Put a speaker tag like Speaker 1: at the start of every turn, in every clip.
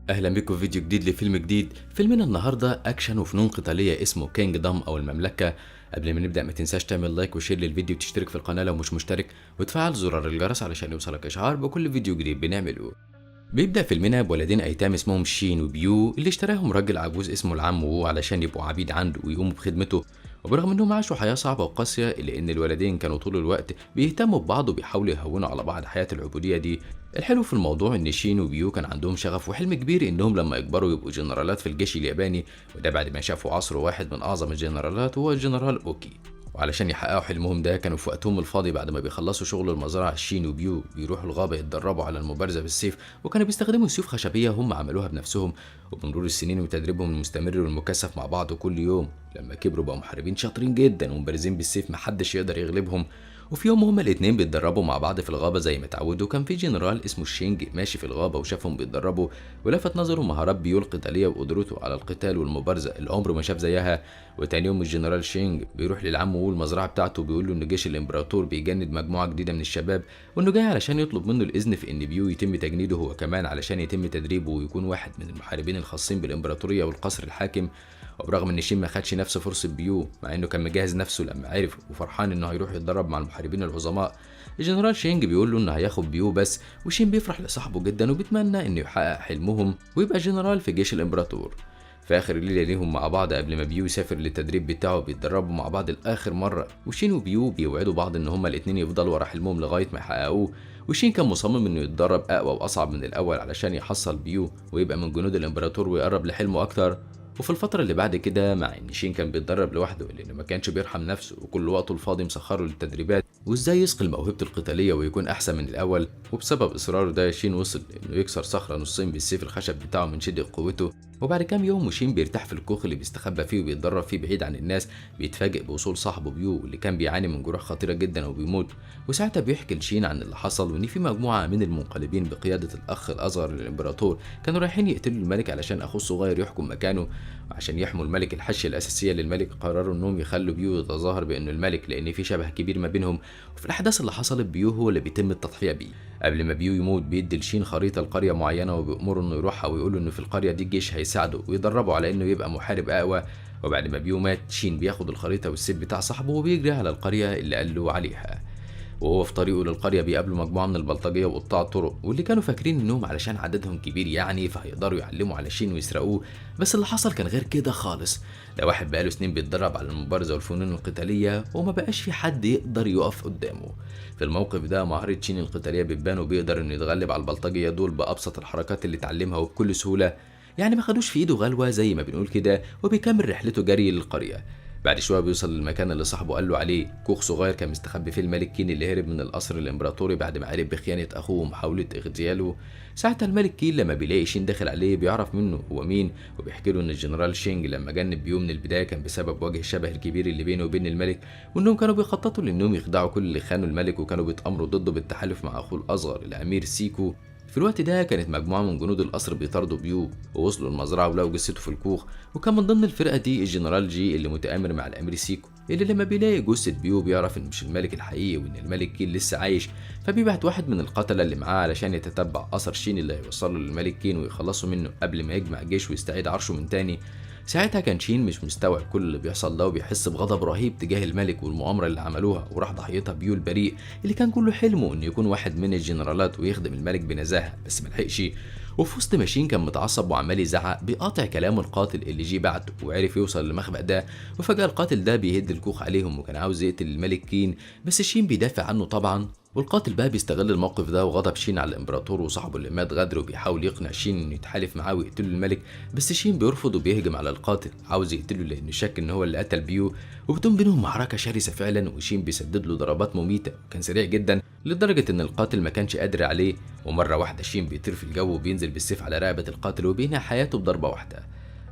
Speaker 1: اهلا بكم في فيديو جديد لفيلم جديد. فيلمنا النهارده اكشن وفنون قتالية اسمه Kingdom او المملكة. قبل ما نبدا ما تنساش تعمل like و share للفيديو وتشترك في القناة لو مش مشترك، وتفعل زرار الجرس علشان يوصلك اشعار بكل فيديو جديد بنعمله. بيبدا فيلمنا بولدين ايتام اسمهم شين وبيو اللي اشتراهم راجل عجوز اسمه العم وو علشان يبقوا عبيد عنده ويقوموا بخدمته. وبرغم انهم عاشوا حياة صعبة وقاسيه الا ان الولدين كانوا طول الوقت بيهتموا ببعض وبيحاولوا يهونوا على بعض حياة العبودية دي. الحلو في الموضوع ان شين وبيو كان عندهم شغف وحلم كبير انهم لما يكبروا يبقوا جنرالات في الجيش الياباني، وده بعد ما شافوا عصر واحد من اعظم الجنرالات وهو الجنرال اوكي. وعلشان يحققوا حلمهم ده كانوا في وقتهم الفاضي بعد ما بيخلصوا شغل المزرعة شين وبيو بيروحوا الغابة يتدربوا على المبارزة بالسيف، وكانوا بيستخدموا سيوف خشبيه هم عملوها بنفسهم. وبمرور السنين وتدريبهم المستمر والمكثف مع بعض كل يوم لما كبروا بقوا محاربين شاطرين جدا ومبارزين بالسيف محدش يقدر يغلبهم. وفي يوم هما الاتنين بيتدربوا مع بعض في الغابة زي ما اتعودوا، كان في جنرال اسمه الشينج ماشي في الغابة وشافهم بيتدربوا، ولفت نظره مهارات بيو القتالية وقدرته على القتال والمبارزة اللي عمره ما شاف زيها. وتاني يوم الجنرال شينج بيروح للعم وو المزرعة بتاعته وبيقول له ان جيش الامبراطور بيجند مجموعة جديدة من الشباب، وانه جاي علشان يطلب منه الاذن في ان بيو يتم تجنيده هو كمان علشان يتم تدريبه ويكون واحد من المحاربين الخاصين بالامبراطورية والقصر الحاكم. وبرغم ان شين ما خدش نفس فرصة بيو مع انه كان مجهز نفسه لما عرف وفرحان انه هيروح يتدرب مع المحاربين العظماء، الجنرال شينج بيقول له انه هياخد بيو بس. وشين بيفرح لصاحبه جدا وبيتمنى انه يحقق حلمهم ويبقى جنرال في جيش الامبراطور. في اخر ليلة ليهم مع بعض قبل ما بيو يسافر للتدريب بتاعه بيتدربوا مع بعض لاخر مرة، وشين وبيو بيوعدوا بعض ان هما الاتنين يفضلوا ورا حلمهم لغاية ما يحققوه. وشين كان مصمم انه يتدرب اقوى واصعب من الاول علشان يحصل بيو ويبقى من جنود الامبراطور ويقرب لحلمه اكتر. وفي الفترة اللي بعد كده مع ان شين كان بيتدرب لوحده لانه ما كانش بيرحم نفسه وكل وقته الفاضي مسخرة للتدريبات وازاي يصقل موهبته القتالية ويكون احسن من الاول. وبسبب اصراره ده شين وصل انه يكسر صخرة نصين بالسيف الخشب بتاعه من شدة قوته. وبعد كام يوم وشين بيرتاح في الكوخ اللي بيستخبى فيه وبيتدرب فيه بعيد عن الناس، بيتفاجئ بوصول صاحبه بيو اللي كان بيعاني من جروح خطيرة جدا وبيموت. وساعتها بيحكي لشين عن اللي حصل وان في مجموعة من المنقلبين بقيادة الاخ الاصغر للامبراطور كانوا رايحين يقتلوا الملك علشان اخوه الصغير يحكم مكانه. عشان يحموا الملك الحاشية الاساسية للملك قرروا انهم يخلوا بيو يتظاهر بانه الملك لان في شبه كبير ما بينهم. وفي الاحداث اللي حصلت بيو هو اللي بيتم التضحية بيه. قبل ما بيو يموت بيدي لشين خريطة لقرية معينة وبيأمره انه يروحها ويقول انه في القرية دي الجيش هيساعده ويدربه على انه يبقى محارب اقوى. وبعد ما بيو مات شين بياخد الخريطة والسيف بتاع صاحبه وبيجري على القرية اللي قال له عليها. وهو في طريقه للقرية بيقابله مجموعة من البلطجية وقطاع الطرق واللي كانوا فاكرين انهم علشان عددهم كبير يعني فهيقدروا يعلموا على شين ويسرقوه، بس اللي حصل كان غير كده خالص. ده واحد بقاله سنين بيتدرب على المبارزة والفنون القتالية وما بقاش في حد يقدر يقف قدامه. في الموقف ده مهارة شين القتالية بتبان وبيقدر انه يتغلب على البلطجية دول بأبسط الحركات اللي اتعلمها وبكل سهولة، يعني ما خدوش في ايده غلوة زي ما بنقول كده. وبيكمل رحلته جري للقرية. بعد شوية بيوصل للمكان اللي صاحبه قال له عليه، كوخ صغير كان مستخبي فيه الملك كين اللي هرب من القصر الامبراطوري بعد ما عرف بخيانه اخوه ومحاولة اغتياله. ساعتها الملك كين لما بيلاقي شين داخل عليه بيعرف منه هو مين، وبيحكي له ان الجنرال شينج لما جند بيو من البداية كان بسبب وجه الشبه الكبير اللي بينه وبين الملك، وانهم كانوا بيخططوا لانهم يخدعوا كل اللي خانوا الملك وكانوا بيتامروا ضده بالتحالف مع اخوه الاصغر الامير سيكو. في الوقت ده كانت مجموعة من جنود القصر بيطاردوا بيو ووصلوا المزرعة ولقوا جثته في الكوخ، وكان من ضمن الفرقة دي الجنرال جي اللي متآمر مع الأمير سيكو اللي لما بيلاقي جثة بيو بيعرف إنه مش الملك الحقيقي وإن الملك كين لسه عايش، فبيبعت واحد من القتلة اللي معاه علشان يتتبع أثر شين اللي هيوصله للملك كين ويخلصوا منه قبل ما يجمع جيش ويستعيد عرشه من تاني. ساعتها كان شين مش مستوعب كل اللي بيحصل ده وبيحس بغضب رهيب تجاه الملك والمؤامرة اللي عملوها وراح ضحيتها بيو البريء اللي كان كله حلمه انه يكون واحد من الجنرالات ويخدم الملك بنزاهة، بس ملحقش. وفي وسط ما شين كان متعصب وعمال يزعق بيقاطع كلامه القاتل اللي جي بعته وعرف يوصل للمخبأ ده. وفجأة القاتل ده بيهد الكوخ عليهم وكان عاوز يقتل الملك كين، بس شين بيدافع عنه طبعا. والقاتل بقى بيستغل الموقف ده وغضب شين على الامبراطور وصاحبه اللي مات غدر، وبيحاول يقنع شين انه يتحالف معاه ويقتله الملك، بس شين بيرفض وبيهجم على القاتل عاوز يقتله لانه شك ان هو اللي قتل بيو. وبتقوم بينهم معركة شرسة فعلا، وشين بيسدد له ضربات مميته وكان سريع جدا لدرجة ان القاتل ما كانش قادر عليه. ومرة واحدة شين بيطير في الجو وبينزل بالسيف على رقبة القاتل وبينهي حياته بضربه واحدة.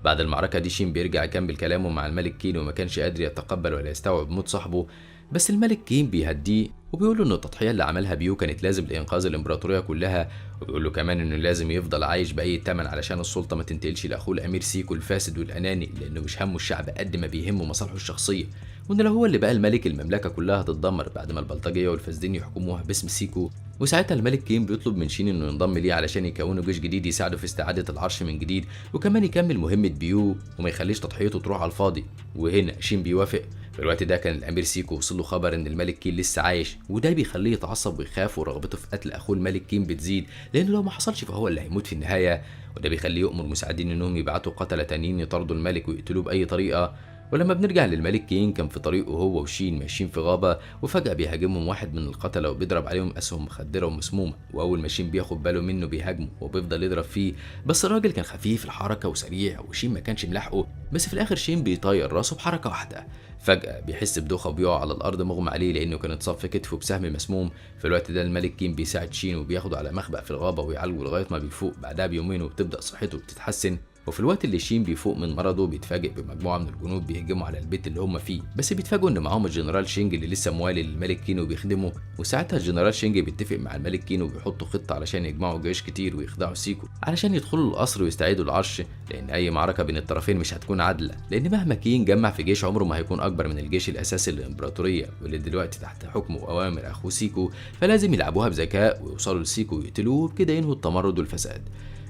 Speaker 1: بعد المعركة دي شين بيرجع يكمل كلامه مع الملك كين وما كانش قادر يتقبل ولا يستوعب موت صاحبه، بس الملك كين بيهديه وبيقول له ان التضحية اللي عملها بيو كانت لازم لانقاذ الامبراطورية كلها، وبيقول له كمان انه لازم يفضل عايش باي ثمن علشان السلطة ما تنتقلش لاخوه الامير سيكو الفاسد والاناني، لانه مش همه الشعب قد ما بيهمه مصالحه الشخصية، وان لو هو اللي بقى الملك المملكة كلها هتتدمر بعد ما البلطجيه والفاسدين يحكموها باسم سيكو. وساعتها الملك كين بيطلب من شين انه ينضم ليه علشان يكونوا جيش جديد يساعده في استعاده العرش من جديد، وكمان يكمل مهمة بيو وما يخليش تضحيته تروح على الفاضي. وهنا شين بيوافق. في الوقت ده كان الامير سيكو وصل له خبر ان الملك كين لسه عايش، وده بيخليه يتعصب ويخاف، ورغبته في قتل اخوه الملك كين بتزيد، لانه لو ما حصلش فهو اللي هيموت في النهاية. وده بيخليه يؤمر مساعدين انهم يبعتوا قتله تانيين يطاردوا الملك ويقتلوه باي طريقه. ولما بنرجع للملك كين كان في طريقه هو وشين ماشيين في غابة، وفجأة بيهاجمهم واحد من القتلة وبيضرب عليهم أسهم مخدرة ومسمومة. وأول ما شين بياخد باله منه بيهاجمه وبيفضل يضرب فيه، بس الراجل كان خفيف الحركة وسريع وشين ما كانش ملاحقه. بس في الآخر شين بيطير راسه بحركة واحدة. فجأة بيحس بدوخة وبيقع على الأرض مغمى عليه لأنه كان اتصاب في كتفه بسهم مسموم. في الوقت ده الملك كين بيساعد شين وبياخده على مخبأ في الغابة ويعالجه لغاية ما بيفوق بعدها بيومين وبتبدأ صحته بتتحسن. وفي الوقت اللي شين بيفوق من مرضه بيتفاجئ بمجموعه من الجنود بيهجموا على البيت اللي هم فيه، بس بيتفاجئوا ان معاهم الجنرال شينج اللي لسه موالي للملك كين وبيخدمه. وساعتها الجنرال شينج بيتفق مع الملك كين وبيحطوا خطه علشان يجمعوا جيش كتير ويخدعوا سيكو علشان يدخلوا القصر ويستعيدوا العرش، لان اي معركة بين الطرفين مش هتكون عادلة، لان مهما كين جمع في جيش عمره ما هيكون اكبر من الجيش الاساسي للامبراطوريه واللي دلوقتي تحت حكمه واوامر اخوه سيكو، فلازم يلعبوها بذكاء ويوصلوا لسيكو ويقتلوه وبكده ينهوا التمرد والفساد.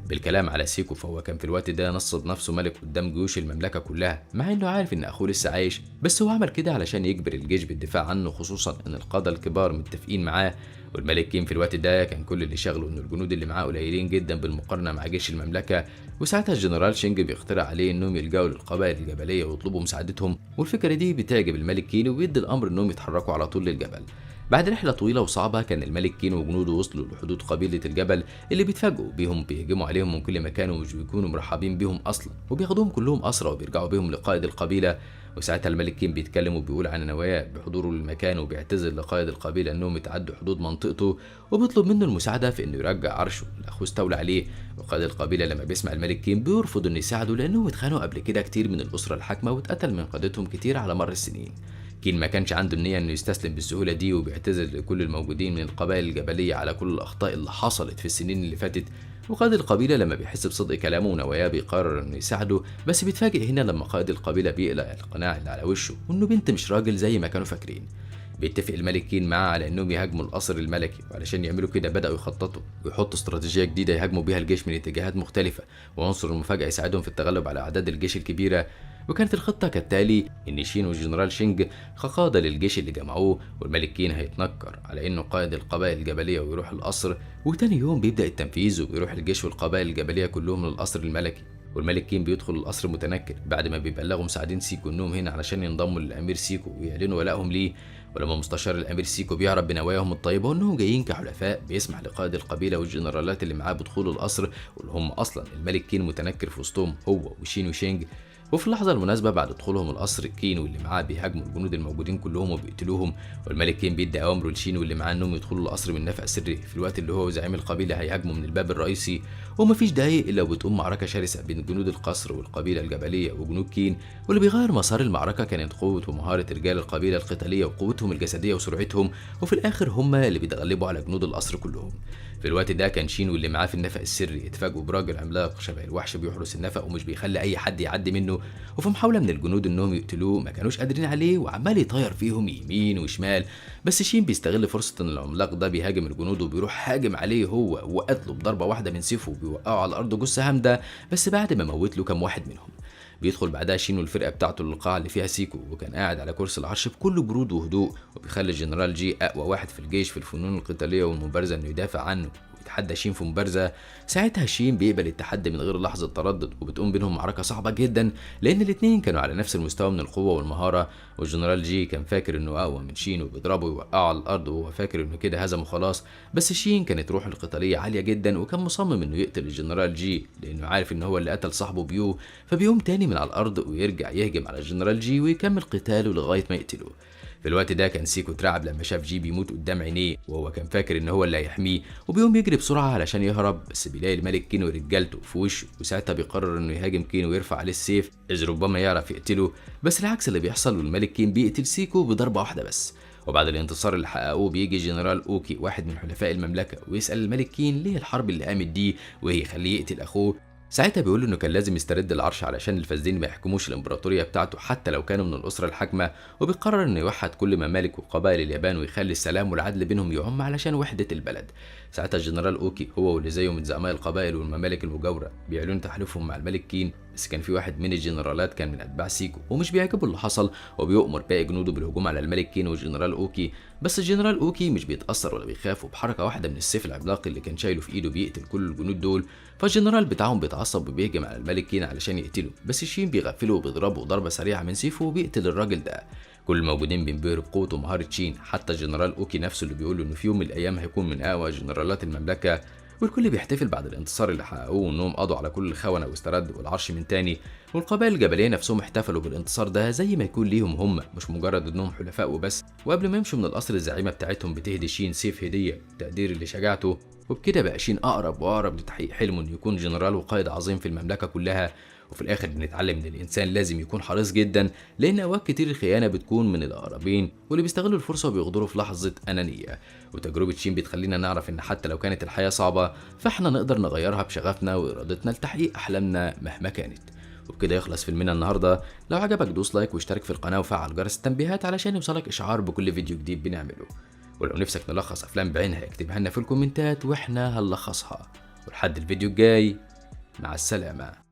Speaker 1: بالكلام على سيكو فهو كان في الوقت ده نصب نفسه ملك قدام جيوش المملكة كلها، مع انه عارف ان اخوه لسه عايش، بس هو عمل كده علشان يجبر الجيش بالدفاع عنه، خصوصا ان القادة الكبار متفقين معاه. والملك كين في الوقت ده كان كل اللي شغله ان الجنود اللي معاه قليلين جدا بالمقارنة مع جيش المملكة. وساعتها الجنرال شينج بيقترح عليه انهم يلجأوا للقبائل الجبلية ويطلبوا مساعدتهم، والفكرة دي بتعجب الملك كين وبيدي الامر انهم يتحركوا على طول للجبل. بعد رحلة طويلة وصعبة كان الملك كين وجنوده وصلوا لحدود قبيلة الجبل اللي بيتفاجئوا بيهم بيهجموا عليهم من كل مكان ومش بيكونوا مرحبين بيهم أصلا، وبياخدوهم كلهم أسرى وبيرجعوا بيهم لقائد القبيلة. وساعتها الملك كين بيتكلم وبيقول عن نواياه بحضوره للمكان، وبيعتذر لقائد القبيلة انهم يتعدوا حدود منطقته، وبيطلب منه المساعدة في انه يرجع عرشه اللي اخوه استولى عليه. وقائد القبيلة لما بيسمع الملك كين بيرفض انه يساعده لانهم اتخانقوا قبل كده كتير من الأسرة الحاكمة واتقتل من قادتهم كتير على مر السنين. كين ما كانش عنده النية انه يستسلم بالسهولة دي، وبيعتذر لكل الموجودين من القبائل الجبلية على كل الأخطاء اللي حصلت في السنين اللي فاتت. وقائد القبيلة لما بيحس بصدق كلامه ونواياه بيقرر انه يساعده، بس بيتفاجئ هنا لما قائد القبيلة بيقلع القناع اللي على وشه وانه بنت مش راجل زي ما كانوا فاكرين. بيتفق الملك كين معاه على انهم يهاجموا القصر الملكي، وعلشان يعملوا كده بدأوا يخططوا ويحطوا استراتيجية جديدة يهاجموا بيها الجيش من اتجاهات مختلفة، وعنصر المفاجأة يساعدهم في التغلب على أعداد الجيش الكبيرة. وكانت الخطة كالتالي: إن شين والجنرال شينج كقادة للجيش اللي جمعوه، والملك كين هيتنكر على إنه قائد القبائل الجبلية ويروح القصر. وتاني يوم بيبدأ التنفيذ وبيروح الجيش والقبائل الجبلية كلهم للقصر الملكي، والملك كين بيدخل القصر متنكر بعد ما بيبلغوا مساعدين سيكو انهم هنا علشان ينضموا للامير سيكو ويعلنوا ولائهم ليه. ولما مستشار الامير سيكو بيعرف بنواياهم الطيبة وانهم جايين كحلفاء بيسمح لقائد القبيلة والجنرالات اللي معاه بدخول القصر، واللي هم اصلا الملك كين متنكر في وسطهم هو وشين وشينج. وفي اللحظة المناسبة بعد دخولهم القصر كين واللي معاه بيهاجموا الجنود الموجودين كلهم وبيقتلوهم، والملك كين بيدي أوامره لشين واللي معاه انهم يدخلوا القصر من نفق سري في الوقت اللي هو وزعيم القبيلة هيهاجموا من الباب الرئيسي. ومفيش دقايق إلا وبتقوم معركة شرسة بين جنود القصر والقبيلة الجبلية وجنود كين، واللي بيغير مسار المعركة كانت قوة ومهارة رجال القبيلة القتالية وقوتهم الجسدية وسرعتهم، وفي الآخر هم اللي بيتغلبوا على جنود القصر كلهم. في الوقت ده كان شين واللي معاه في النفق السري اتفاجئوا براجل عملاق شبه الوحش بيحرس النفق ومش بيخلي اي حد يعدي منه، وفي محاولة من الجنود انهم يقتلوه ما كانوش قادرين عليه وعمال يطير فيهم يمين وشمال، بس شين بيستغل فرصة ان العملاق ده بيهاجم الجنود وبيروح هاجم عليه هو وقتله بضربه واحدة من سيفه وبيوقعه على الارض جثة هامدة، بس بعد ما موت له كام واحد منهم. بيدخل بعدها شين والفرقة بتاعته للقاعه اللي فيها سيكو، وكان قاعد على كرسي العرش بكل برود وهدوء، وبيخلي الجنرال جي اقوى واحد في الجيش في الفنون القتالية والمبارزه انه يدافع عنه ويتحدى شين في مبارزه. ساعتها شين بيقبل التحدي من غير لحظة تردد، وبتقوم بينهم معركة صعبة جدا لان الاثنين كانوا على نفس المستوى من القوة والمهاره. والجنرال جي كان فاكر انه اقوى من شين وبيضربه ويوقعه على الارض وهو فاكر انه كده هزمه خلاص، بس شين كانت روحه القتالية عالية جدا وكان مصمم انه يقتل الجنرال جي لانه عارف ان هو اللي قتل صاحبه بيو، فبيقوم تاني من على الارض ويرجع يهجم على الجنرال جي ويكمل قتاله لغاية ما يقتله. في الوقت ده كان سيكو اترعب لما شاف جي بيموت قدام عينيه وهو كان فاكر ان هو اللي هيحميه، وبيقوم يجري بسرعة علشان يهرب، بس بيلاقي الملك كين ورجالته في وشه، وساعتها بيقرر انه يهاجم كين ويرفع عليه السيف اذ ربما يعرف يقتله، بس العكس اللي بيحصل والملك كين بيقتل سيكو بضربه واحدة بس. وبعد الانتصار اللي حققوه بيجي جنرال اوكي واحد من حلفاء المملكة ويسال الملك كين ليه الحرب اللي قامت دي وهي يخليه يقتل اخوه. ساعتها بيقول له انه كان لازم يسترد العرش علشان الفاسدين ما يحكموش الامبراطورية بتاعته حتى لو كانوا من الاسرة الحاكمة، وبيقرر انه يوحد كل ممالك وقبائل اليابان ويخلي السلام والعدل بينهم يعم علشان وحده البلد. ساعتها الجنرال اوكي هو واللي زيه من زعماء القبائل والممالك المجاورة بيعلنوا تحالفهم مع الملك كين، بس كان في واحد من الجنرالات كان من اتباع سيكو ومش بيعجبه اللي حصل، وبيؤمر باقي جنوده بالهجوم على الملك كين والجنرال اوكي. بس الجنرال اوكي مش بيتاثر ولا بيخاف، وبحركه واحدة من السيف العملاق اللي كان شايله في ايده بيقتل كل الجنود دول. فالجنرال بتاعهم بيتعصب وبيهجم على الملك كين علشان يقتله، بس شين بيغفله وبيضربه ضربه سريعة من سيفه وبيقتل الراجل ده. كل الموجودين بينبهروا بقوته ومهارة شين، حتى الجنرال اوكي نفسه اللي بيقول انه في يوم من الايام هيكون من اقوى جنرالات المملكة. والكل بيحتفل بعد الانتصار اللي حققوه وانهم قضوا على كل الخونة واستردوا العرش من تاني. والقبائل الجبلية نفسهم احتفلوا بالانتصار ده زي ما يكون ليهم هم، مش مجرد انهم حلفاء وبس. وقبل ما يمشوا من القصر الزعيمه بتاعتهم بتهدي شين سيف هديه تقدير لشجاعته، وبكده بقى شين اقرب واقرب لتحقيق حلمه انه يكون جنرال وقائد عظيم في المملكة كلها. وفي الاخر بنتعلم ان الانسان لازم يكون حريص جدا، لان اوقات كتير الخيانة بتكون من الاقربين واللي بيستغلوا الفرصة وبيغدروا في لحظة انانية. وتجربه شين بتخلينا نعرف ان حتى لو كانت الحياة صعبة فاحنا نقدر نغيرها بشغفنا وارادتنا لتحقيق احلامنا مهما كانت. وبكده يخلص فيلمنا النهارده. لو عجبك دوس like واشترك في القناة وفعل جرس التنبيهات علشان يوصلك اشعار بكل فيديو جديد بنعمله. ولو نفسك نلخص افلام بعينها اكتبها لنا في الكومنتات واحنا هنلخصها. ولحد الفيديو الجاي، مع السلامة.